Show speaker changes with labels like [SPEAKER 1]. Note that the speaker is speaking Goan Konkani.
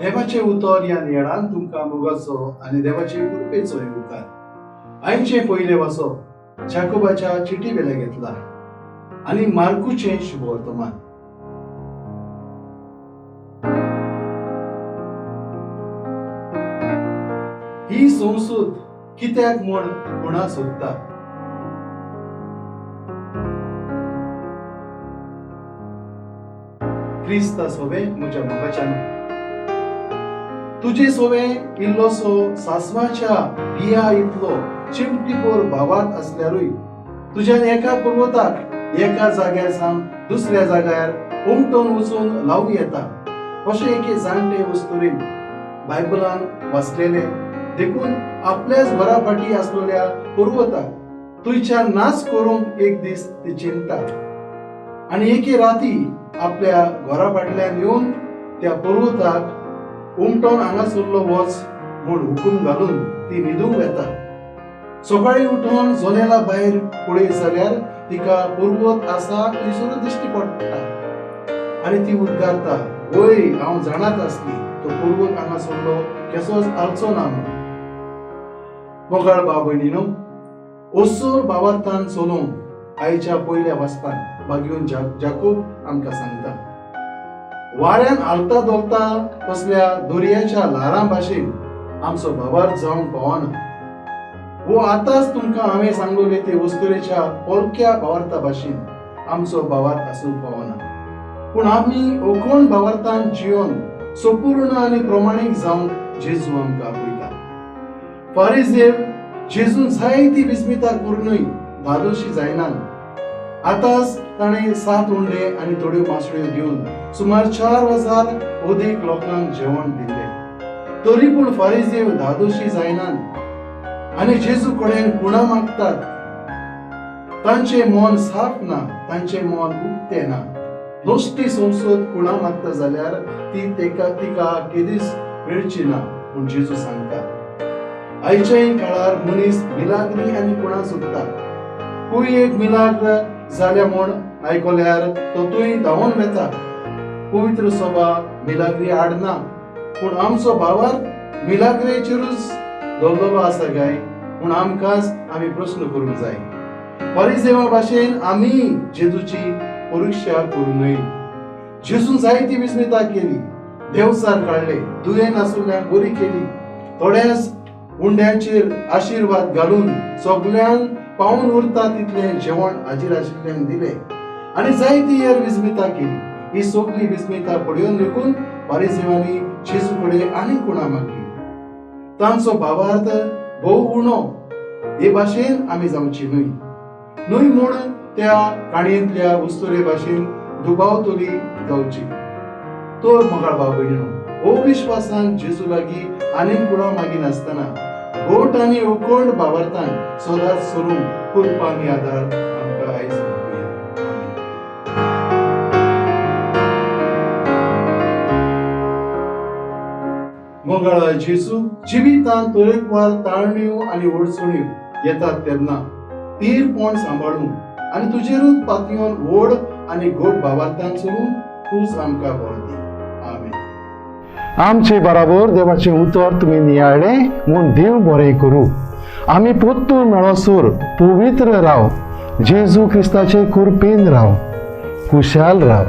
[SPEAKER 1] देवाचें उतर ह्या नियाळान तुमकां मोगाचो आनी देवाचे कृपेचो येवकार. आयचें पयलें वाचप जाकोबाच्या चिटी वेल्यान घेतला आनी मार्कूचें शुभवर्तमान. ही संसद कित्याक म्हूण कोणा सोदता? क्रिस्ता सोबे म्हज्या मोगाच्यान तुजे सोवे इल्लोसो सासवाच्या बिया इतलो चिमटीपोर भावात आसल्यारूय तुज्यान एका पर्वताक एका जाग्यार सावन दुसऱ्या जाग्यार उमटोन वचून लावूं येता अशें एके जाणटे वस्तुरीन बायबलान वाचलेले देखून आपल्याच घरा फाटी आसलेल्या पर्वताक थंयच्यान नाच करूंक एक दीस ती चिंता आनी एके राती आपल्या घरा फाटल्यान येवन त्या पर्वताक उमटोन हांगासरलो वच म्हूण हुकूम घालून ती न्हिदूंक वेता. सकाळीं उठून जनेला भायर पळयत जाल्यार तिका पर्वत आसा थंयसरूच दिश्टी पडटा आनी ती उद्गारता, वय हांव जाणात आसली तो पर्वत हांगासरलो केसोच हालचो ना म्हूण. मोगाळ भाव भयणीनो, ओसोर भावार्थान चलोवंक आयच्या पयल्या वाचपान बागयोन जाकोब आमकां सांगता. वाऱ्यान हालता धोलता तसल्या दर्याच्या ल्हारां भाशेन आमचो भावार्थ जावंक पावना. वो आतांच तुमकां हांवें सांगलेले ते वस्तुरेच्या पोलक्या भावार्था भाशेन आमचो भावार्थ आसूंक पावना. पूण आमी ओकोण भावार्थान जियोन संपूर्ण आनी प्रमाणीक जावंक जेजू आमकां आपयता. फारीजेव जेजून जायती विस्मिता करुनूय धादोशी जायनात. आतांच ताणें 7 उंडे आनी थोड्यो मासळ्यो घेवन सुमार 4000 अदीक लोकांक जेवण दिल्लें. तरी पूण फारीजेव धादोशी जायनात आनी जेजू कडेन कुणां मागतात. तांचें मन साफ ना, तांचें मन उक्तें ना. नश्टी संसद कुणां मागता जाल्यार ती तिका केदीच मेळची ना म्हूण जेजू सांगता. आयच्याय काळार मनीस मिलाग्री आनी कुणां सोदता. खंय एक मिलाग्र जाल्या म्हूण आयकल्यार तो थंय धांवून वेता. पवित्र सभा मिलाग्री हाडना, पूण आमचो भावार्थ मिलाग्रेचेरूच दवरलेलो आसा काय म्हूण आमकांच आमी प्रस्न करूंक जाय. फारीजेवा भाशेन आमी जेजूची परिक्षा करूं नये. जेजून जायती विस्मिता केली, देवचार काडले, दुयें नासुल्ल्यांक बरी केली, थोड्याच उंड्यांचेर आशिर्वाद घालून सगल्यांक पावून उरता तितलें जेवण हाजीर आशिल्ल्यांक दिलें आनी जायती हेर विस्मिता केली. ही सगली विस्मिता पळोवन लेगून फारीजेवांनी जेजू कडेन आनीक कुणां मागली. तांचो भावार्थ भोव उणो. हे भाशेन आमी जावची न्हय न्हय म्हूण त्या काणयेंतल्या उस्तुरे भाशेन दुबावतली जावची. तर मोगाळ भाव भयणीनो, हो विश्वासान जेजू लागीं आनीक कुणां मागिनासतना गोट आनी उकोंड भावार्थान सदांच सोडून कृपा आनी आदार आमकां आयज मागुया. आमेन. मोगाळा जेजू, जिवितांत तरेकवार ताळण्यो आनी अडचण्यो येतात तेन्ना थीरपण सांबाळूंक आनी तुजेरूच पातयेवन व्हड आनी घट भावार्थान चलूंक तूंच आमकां बळ दी. आमेन.
[SPEAKER 2] आमचे बराबर देवाचें उतर तुमी नियाळ्ळें म्हूण देव बरें करूं. आमी पोत्तून मेळोसर पवित्र राव, जेजू क्रिस्ताचे कृपेन राव, खुशाल राव.